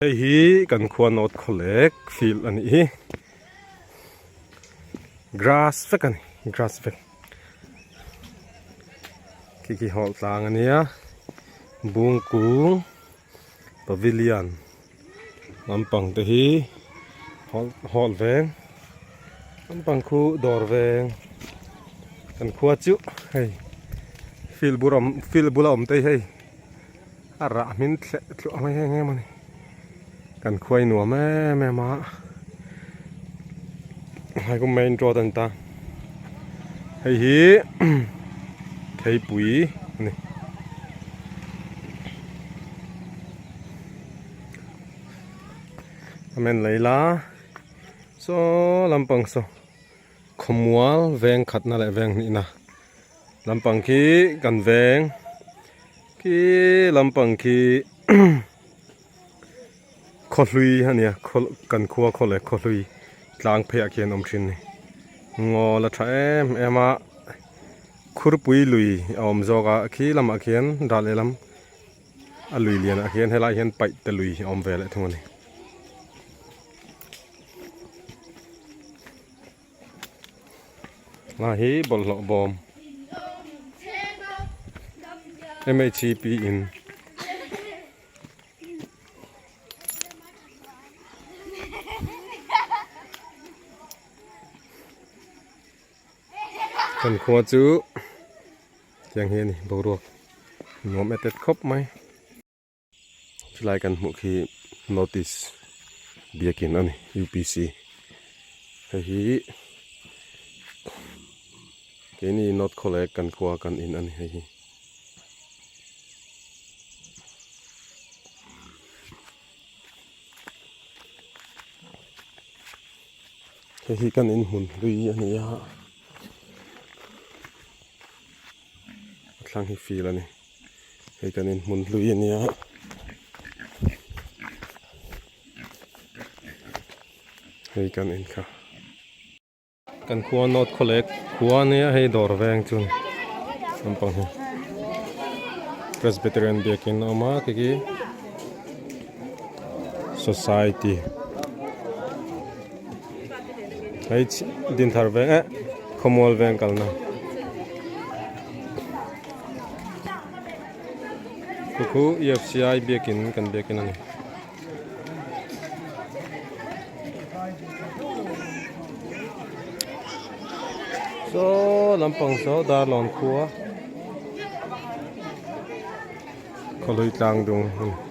Hei hi kan khua North Khawlek field a nih hi. Grass vek a ni, grass vek. Khi khi hawlh tlang a nia, bungkung pavilion lampang te hi hawlh hawlh veng lampang khu dawr veng kan khua chu hei field bur awm field bula awm te hi hei. A rah hmin thleh tluah mai eng em a ni. Kan khuai nuam em em a. Hei khu main road a ni ta. Hei hi theipui a ni. Amen Leila saw lampang saw khawmual veng khatna leh veng hnihna. Lampang khi kan veng khi lampang khi khaw hlui a nia khaw kan khua khaw leh khaw hlui tlang phei ah khian awm thin a ni ngaw la tha em em a khurpui lui a awm zawk a khi lamah khian dah lehlam a lui lian ah khian helai hian paih te lui a awm ve leh thung a ni. Hna hi bawlhhlawh bawm MHCP in kan khua chu tiang hi a ni boruak nuam et et khawp mai. Chulai kan hmuh khi notice biakin a ni UPC hei hi keini north khawlek kan khua kan in a ni hei hi. Hei hi kan inhmun hlui a ni a a thlang hi field a ni. Hei kan inhmun hlui a nia. Hei kan in kha. Kan khua North Khawlek khua a nia hei dawr veng chu lampang hi. Presbyterian biakin a awm a khi khi society. Hei Dinthar veng eh Khawmual veng kalna. Khu khu EFCI biakin kan biakin a ni. Saw lampang saw Darlawn khua khawlui tlang dung a ni.